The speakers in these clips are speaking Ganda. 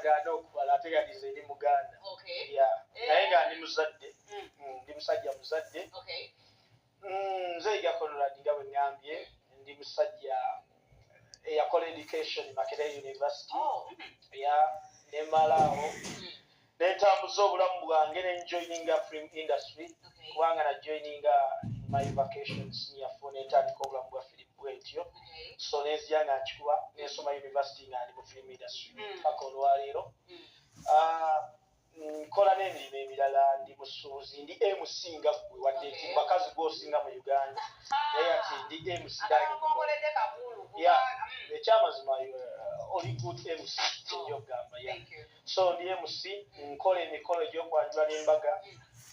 Bagaana okubala, ate nga nze ndi Muganda. Yeah. Naye nga ndi muzadde. Ndi musajja muzadde. Nze Yiga Conrad, nga bwe ŋŋambye, ndi musajja eyakola education Makerere University. Ya, nemmalaawo, nentambuza obulamu bwange, nenjoininga film industry, kubanga najoininga in my vacation, senior four, nentandika obulamu bwa film bwentyo. So nenzija nga nkikuba, nensoma university nga ndi mu film industry paka olwaleero. Ah, nkola n'emirimu emirala, ndi musuubuzi, ndi MC nga ggwe, wadde nti bakazi gwosinga mu Uganda, naye ati ndi MC. Akakonkoledde kabulu. Yeah. Ekyamazima, oli good MC, kyenja okugamba, yeah. Thank you. So ndi MC, nkola emikolo egy'okwanjula n'embaga.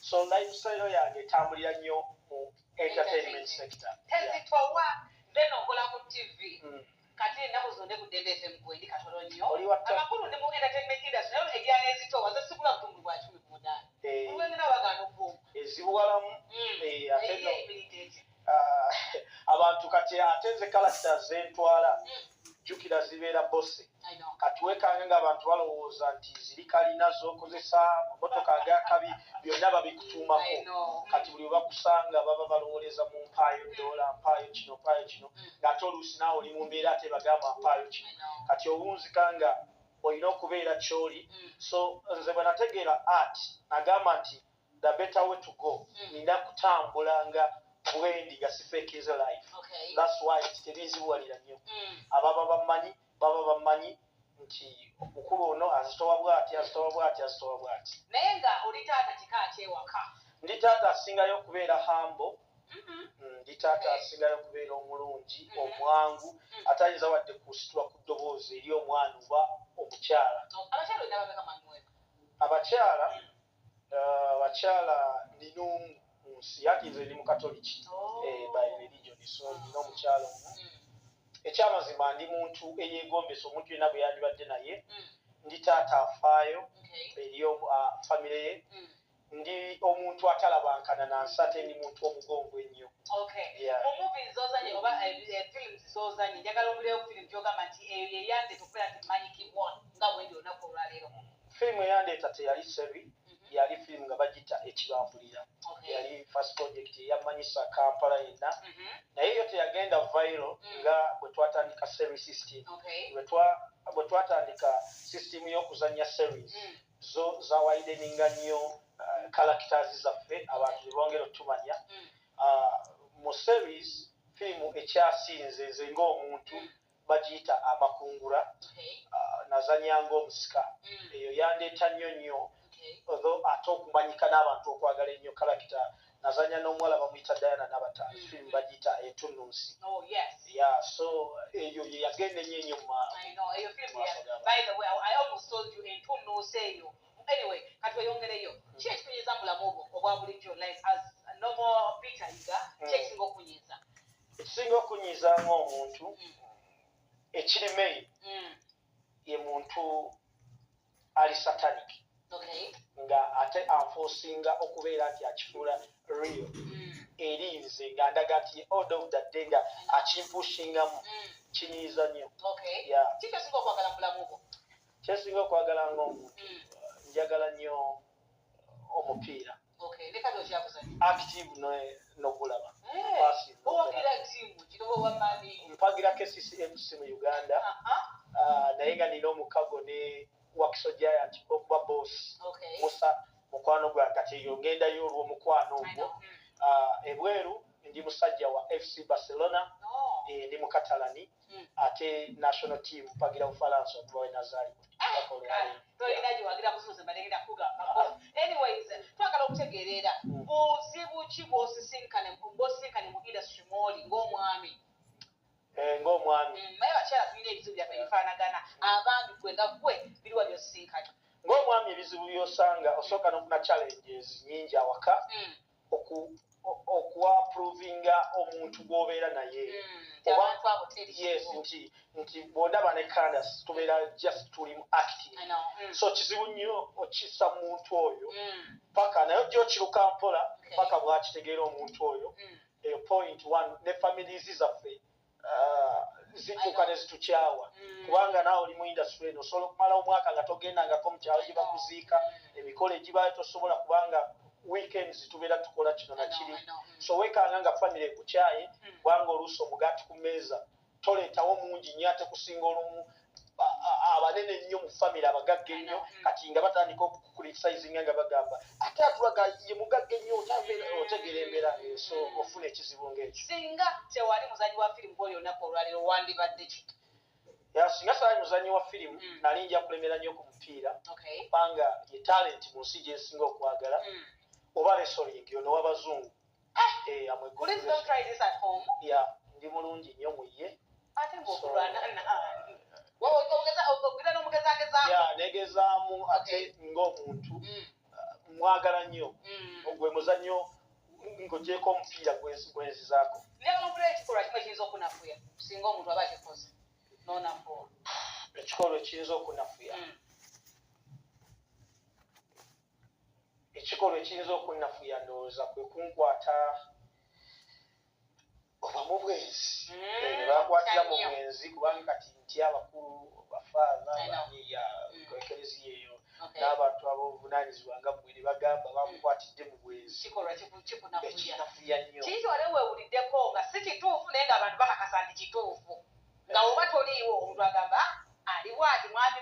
So lifestyle yange etambulira nnyo mu entertainment sector. Yeah. Tezitowa, then okola ku TV. Kati ennaku zonna ku Ddembe FM kwendi katono nnyo. Oli wa top. Amakulu ndi mu entertainment industry, naye egira n'ezitowa ze sigula butundu bwa 15. Olwengera bagaana okubuuka. Ezibuwalamu. Ate Eyiye eyimiridde eti. Ah, abantu kati ate nze characters zentwala, jjukira zibeera bose. I know. Kati wekange ng'abantu balowooza nti ziri kalina z'okozesa, amamotoka agakabi, byonna babikutuumako. I know. Kati buli webakusanga baba balowoleza mu mpaayo dola, mpaayo kino, mpaayo kino, ng'ate oluusi naawe oli mu mbeera ate bagamba mpaayo kino. I know. Kati owunzika nga olina okubeera ky'oli. So nze bwe nategeera art, nagamba nti the better way to go, nina kutambula nga bwendi, nga sifekinze life. That's why nti tebinzibuwalira nnyo. Ababa bamanyi baba bamanyi nti omukulu ono azitowa bwati, azitowa bwati, azitowa bwati. Naye nga oli taata kika kyewaka? Ndi taata asingayo okubeera humble. Ndi taata asingayo okubeera omulungi, omwangu, atayinza wadde kusitula ku ddoboozi eri omwana oba omukyala. Abakyala olina bameka, manuweka? Abakyala nina omu mu nsi, anti nze ndi Mukatoliki by religion, so nina omukyala omu. Ekyamazima, ndi muntu eyeegombesa omuntu yenna bwe yandibadde naye. Ndi taata afaayo eri famire ye. Ndi omuntu atalabankana nansi, ate ndi muntu omugonvu ennyo. Yeah. Mu movies zozanye oba films zozanye, njagala ombuleyo film gyogamba nti eyo yeyandeeta okubeera nti mmanyikibwa nga bwendi olunaku olwaleero. Firimu eyandeeta teyali series, yali firimu nga bagita Ekibambulira. Yali first project eyamanyisa Kampala yenna, naye yo teyagenda viral nga bwe twatandika series system. Bwe twatandika system y'okuzanya series, zo zawideninga nnyo characters zaffe, abantu ne bongera otumanya. Mu series, firimu ekyasinze nze ng'omuntu bagiyita Amakungula. Nazanya ng'omusika. Eyo yandeeta nnyo nnyo, although ate okumanyika n'abantu okwagala ennyo character. Nazanya n'omuwala bamuyita Diana Nabata. Firimu bagiyita Entunnunsi. Oh, yes. Yeah, so eyo ye yagenda ennyo ennyo I know. Eyo film maaso g'abantu. By the way, I almost told you entunnunsi eyo. Anyway, kati weyongereyo. Ki ekikunyiiza mu bulamu bwo obwa bulijjo, like as a normal Peter Yiga, ki ekisinga okunyiiza? Ekisinga okunyiiza ng'omuntu, ekirime, ye muntu ali satanic, nga ate anforcinga okubeera nti akifuula real eri nze, nga ndaga nti order of the day, nga akimpushingamu. Kinyiiza nnyo. Yeah. Ki kyosinga okwagala mu bulamu bwo? Kyensinga okwagala ng'omuntu, njagala nnyo omupiira. Okay. Ne kati okyakuzanya? Active nogulaba. Passive n'ogulaba. Owagira ttiimu kino owa mani? Mpagira KCCFC mu Uganda. Ah, naye nga nina omukago ne Wakiso Giant okuba boss Musa mukwano gwange, kati eyo ngendayo olw'omukwano I ogwo. know. Ah, ebweru ndi musajja wa FC Barcelona. Ndi Mukatalani, ate national team mpagira Bufalansa okuva we nazaalibwa paka olwaleero. Tolina gyewagira kuzuuza malengera kugambako. Anyways, twagala okutegeerera buzibu ki bwosisinkane mu industry mwoli ng'omwami? Ng'omwami. Naye abakyala tulina ebizibu byaffe ebifaanagana, abaami gwe nga gwe biriwa byosisinkanye? Ng'omwami, ebizibu by'osanga, osooka n'ofuna challenges nyingi awaka, okuapprovinga omuntu gw'obeera naye. Abantu abo teri Yes. kizibu. Nti bw'ondaba ne Candace, tubeera just tuli mu acting. I know. So kizibu nnyo okissa mu muntu oyo paka naye ojja okiruka mpola paka bwakitegeera omuntu oyo. Eyo point one. Ne families zaffe, Zituuka ne zitukyawa, kubanga naawe oli mu industry eno, osobola okumala omwaka nga togendangako mu kyalo gye bakuziika, emikolo egibaayo tosobola, kubanga weekends tubeera tukola kino nakiri. So weekanga nga family ekukyaye, kubanga oluusi omugaati ku mmeeza toleetawo mungi nnyo, ate kusinga olumu abanene ennyo mu family, abagagga ennyo, kati nga batandika okucriticizinga nga bagamba ate atulaga ye mugagga ennyo, otegeera embeera eyo, so ofuna ekizibu ng'ekyo. Singa tewali muzanyi wa firimu gwoli olunaku olwaleero, wandibadde ki? Yeah, singa saali muzanyi wa firimu, nali nja kulemera nnyo ku mupiira, kubanga ye talent mu nsi gye nsinga okwagala, oba wrestling ono w'abazungu. Eh, I'm a good Please don't wrestler. try this at home. Yeah, ndi mulungi nnyo mu ye. Ate ng'okulwana naani? Ogenda n'omugezagezaako? Yeah, negezaamu, ate ng'omuntu mwagala nnyo. Gwe muzannyo ng'ogyeko omupiira gwenzizaako. Njagala mpulira ekikolwa kimu ekiyinza okunafuya, singa omuntu aba akikoze n'onafuwa. Ekikolwa ekiyinza okunafuya? Ekikolwa ekiyinza okunafuya, ndowooza kwe kunkwata oba mu bwenzi. Eh, ne bankwatira mu Kya nnyo. bwenzi, kubanga kati nti abakulu, bafaather, I know. ya ekereziya eyo n'abantu ab'obuvunaanyizibwa nga mmwe ne bagamba bamukwatidde mu bwenzi. Kikolwa kikunafuya. Ekinafuya nnyo. Kiki wali weewuliddeko nga si kituufu, naye ng'abantu bakakasa nti kituufu, nga oba toliiwo omuntu agamba, "Ah, ali bwati mwami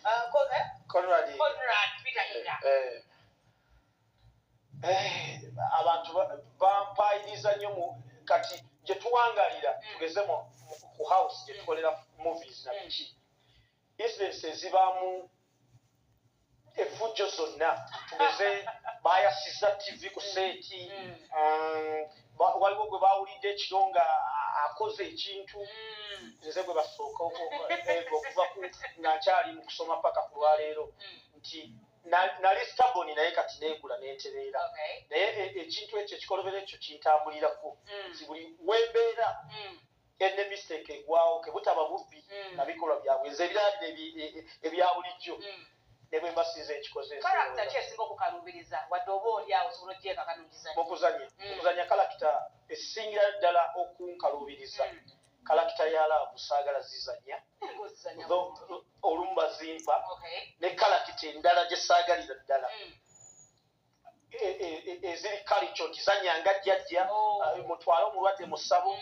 eh, Conrad. Conrad Peter Yiga"? Abantu bampayiriza nnyo mu kati gye tuwangalira, tugeze ku house gye tukolera movies na biki, incidents ezibaamu effujjo zonna, tugeze bayasiza TV ku set, waliwo gwe bawulidde ekiro nga akoze ekintu, nze gwe basooka okuva ku nga nkyali mu kusoma paka ku lwaleero, nti nali stubborn, naye kati neegula nentereera. Naye ekintu ekyo, ekikolobero ekyo kintambulirako nti buli wembeera ene mistake egwawo, kebutaba bubbi na bikolwa byabwe, nze ebirala bino ebya bulijjo ne bwe mba sinze ekikoze. Character ki esinga okukaluubiriza, wadde oba oli awo osobola ogyekakanungiza? Mukuzanya, mukuzanya character esingira ddala okunkaluubiriza, character ya love saagala zizanya. Ng'ozizanya. Though, olumu bazimpa. Ne character endala gye saagalira ddala, eziri kalico nti zanyanga jjajja, mutwale omulwadde mu ssabo,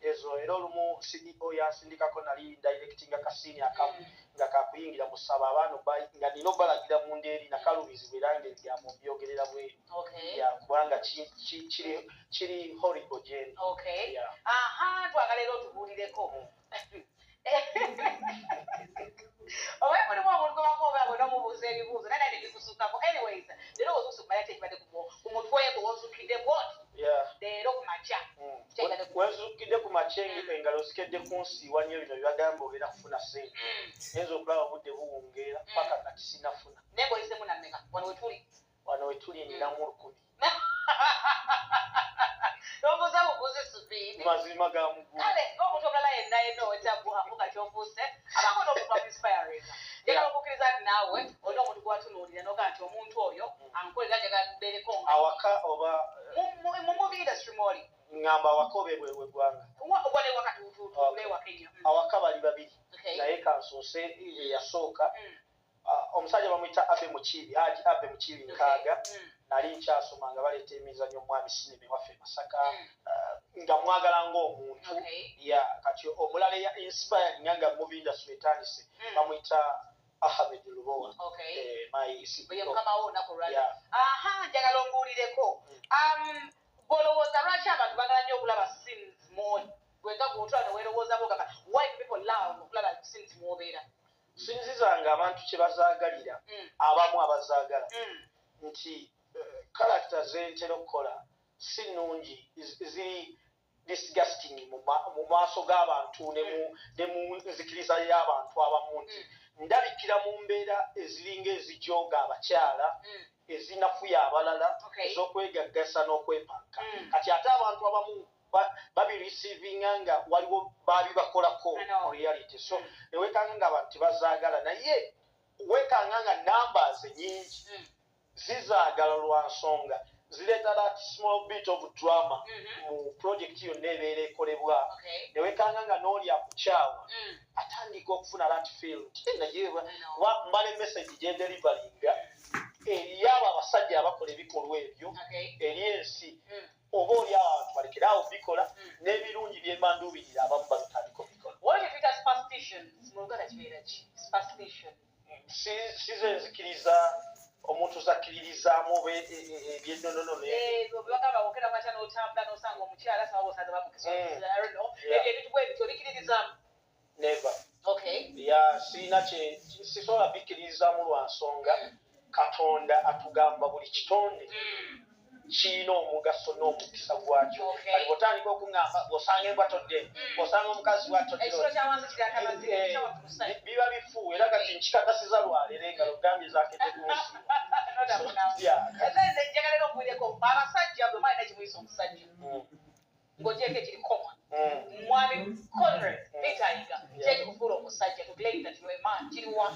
ezo era olumu CEO yansindikako, nali directinga ka scene akamu nga kakuyingira mu ssabo, abaana nga nina obalagira munda eri, nakalubizibwa era nga ebigambo mbyogerera bweru. Yeah, kubanga kiri horrible gyendi. Yeah. Aha, twagala era otubuulireko oba mulimu omuntu gwebakuba oba n'omubuuza ebibuuzo naye naye nebikusukako. Anyways, leero ozuuse kumanya ki ekibadde ku mutwe gwe wozukidde bwoti leero ku makya? Kyekibadde ku Wenzukidde ku makya, engalo zikedde kunsiiwa nnyo bino byebagamba ogenda kufuna ssente. Nayinza okulaba obudde buwungeera paka kati sinafuna. Naye ng'oyisemu nammeka wano wetuli? Wano wetuli ninamu 1000. N'obuuza bubuuzi supiidi. Mazima ga muggulu. Kale ng'omuntu omulala yenna yenna owetabu afuuka kyofuuse, abaako n'omuntu amuinspiringa. Njagala okukkiriza nti naawe olina omuntu gwatunuulira n'ogaa nti omuntu oyo ankolera, njagala mbeereko nga Awaka oba mu movie industry mwoli. Ŋŋamba awaka oba ebweru w'eggwanga? Wale wakati tutuule ewaka ennyo. Awaka bali babiri, naye kansoose eyasooka. Ah, omusajja bamuyita Abe Mukiibi, Haji Abe Mukiibi Nkaaga. Nali nkyasoma nga baleeta emizannyo Mwami Sinema ewaffe e Masaka. Ah, nga mwagala ng'omuntu. Ya, kati omulala eya inspiring nga movie industry etandise, bamuyita Ahmed Lubowa. Eh, my CEO. Ye mukama wo olunaku olwaleero. Yeah. Aha, njagala ombuulireko, gw'olowooza lwaki abantu bagala nnyo okulaba scenes mwoli gwe, nga gw'otwala neweerowoozako gamba, why do people love okulaba scenes mw'obeera? Sinzizanga abantu kye bazaagalira, abamu abazaagala nti character zentera okukola si nnungi, ziri disgusting mu maaso g'abantu ne mu nzikiriza y'abantu abamu, nti ndabikira mu mbeera eziringa ezijooga abakyala, ezinafuya abalala, ez'okwegaggasa n'okwepanka. Kati ate abantu abamu babireceivinga nga waliwo babibakolako I know. mu reality, so newekanga nga abantu tebazaagala, naye wekanga nga numbers nyingi zizaagala lwa nsonga. Zireeta that small bit of drama mu project yonna ebeera ekolebwa, newekanga nga n'oli akukyawa atandika okufuna that feel nti naye kuba mbala message gyendeliveringa eri abo abasajja abakola ebikolwa ebyo eri ensi, oba oli awo abantu balekere awo bikola n'ebirungi byemanduubirira abamu babitandika obikola. Size nzikiriza omuntu zakkiririzaamu oba ebyennonono. Never. Ya sirina kye sisobola bikkiririzaamu lwa nsonga Katonda atugamba buli kitonde kirina omugaso n'omukisa gwakyo. Kati bw'otandika okuŋŋamba bw'osanga embwa todde, bw'osanga omukazi bw'atodde, biba bifu. Era kati nkikakasiza lwaleero engalo gambye zakedde ku nsi. Njagala era okuwulireko abasajja bwe mwalina kimuyisa omusajja ng'ogyeko ekiri common, mwami Conrad Peter Yiga, kyekikufuula omusajja, to claim that you are a man, kiriwa?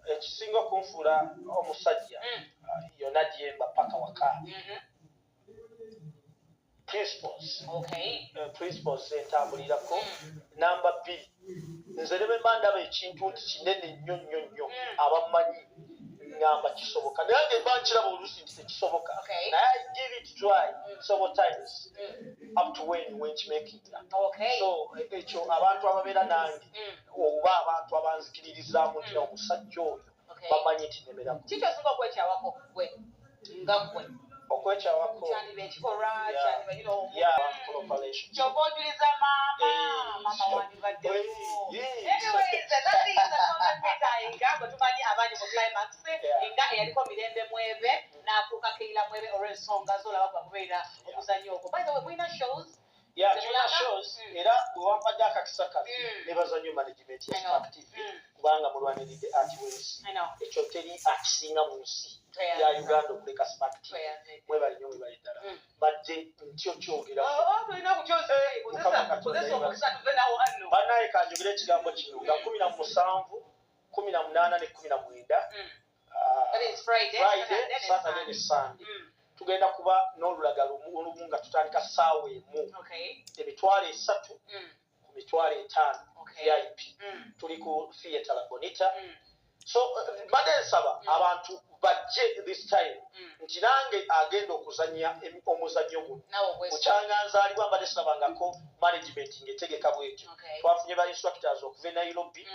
Ekisinga okunfuula omusajja yonna gyemba paka waka, principles. Principles zentambulirako. Namba 2, nze ne bwe mba ndaba ekintu nti kinene nnyo nnyo nnyo, abamanyi ngamba kisoboka, naye nge mba nkiraba oluusi nti tekisoboka, naye I give it try several times up to when wenkimakinga. So ekyo abantu ababeera nange oba abantu abanzikiririzaamu nti omusajja oyo bamanyi nti nemerako. Kiki osinga okwekyawako gwe nga ggwe? Okwekyawako Kyandiba ekikolwa, kyandiba kyova ojuliza maama, maama wandibaddewo. Anyways, that is Conrad Peter Yiga gwe tumanyi abangi mu Climax nga eyaliko Mirembe Mwebe n'afuuka Keila Mwebe olw'ensonga z'olaba gwa kubeera omuzannyo ogwo. By the way, mulina shows? Yeah, tulina shows, era bwe wampadde akakisa kano nebaza nnyo management ya Spark TV kubanga mulwaniridde art w'ensi. Ekyo teri akisinga mu nsi ya Uganda okuleka Spark TV. Mwebale nnyo, mwebale ddala. Badde ntyo kyogera. Bannaye kanjogere ekigambo kino nga 17, 18 ne 19, Friday, Saturday ne Sunday, tugenda kuba n'olulaga olumu nga tutandika ssaawa 1, 300,000 ku 500,000 VIP. Tuli ku Theatre La Bonita. So mbadde nsaba abantu bajje this time nti nange agenda okuzannya omuzannyo guno mukyanga nzaalibwa mbadde sirabangako management ng'etegeka bwetyo. Twafunye ba instructors okuva e Nairobi,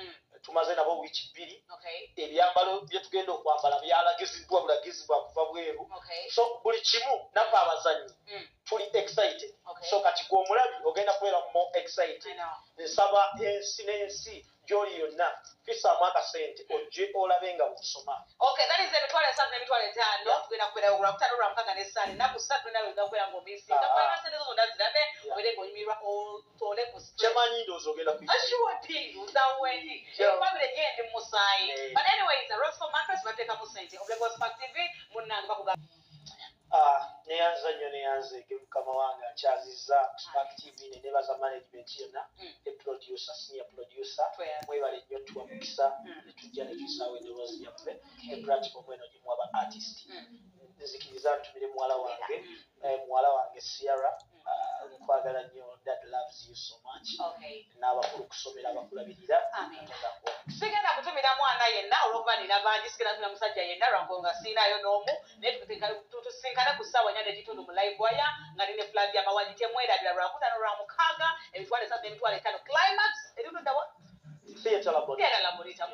tumaze nabo wiiki 2. Ebyambalo bye tugenda okwambala byalagiziddwa bulagizi bwa kuva bweru. So buli kimu naffe abazannyi tuli excited. So kati gwe omulabi ogenda kubeera more excited. Nsaba ensi n'ensi gy'oli yonna fisaamu akasente ojje olabe nga bw'osoma. Okay, that is 300,000 ne 500,000. Tugenda kubeera olwakutaano, olwamukaaga ne Ssande, ennaku 3 nawe ogenda kubeera ng'omisinga. Kwala sente zo zonna zirabe, obeere ng'onyumirwa otole ku stress. Kyemanyi ndowooza ogenda kuyita. Ashuwati nzawendi ekwabire gyendi mu musaayi. But anyways, Rosco Mattress bateekamu sente obulega wa Spark TV munnange bakugamba. Neyanza nnyo, neyanzeege mukama wange ankyazizza Spark TV ne nebaza management yonna ne producer, senior producer, mwebale nnyo tuwa mukisa ne tujja ne tuyisaawo eddoboozi lyaffe ne platform eno gimuwa ba artist. Nzikiriza ntumire muwala wange, muwala wange Sierra, nkwagala nnyo, dad loves you so much, n'abakulu kusomera abakulabirira. Sigenda kutumira mwana yenna olw'okuba nina bangi, sigenda kutumira musajja yenna lwankonga siinayo n'omu, naye tusinkane ku ssaawa 4:15 mu live wire nga nina Flavia Mawangi. Temwerabira lwakutaano lwamukaaga 300,000 ne 500,000, Climax erituddawa? Theatre La Bonita. Theatre La Bonita.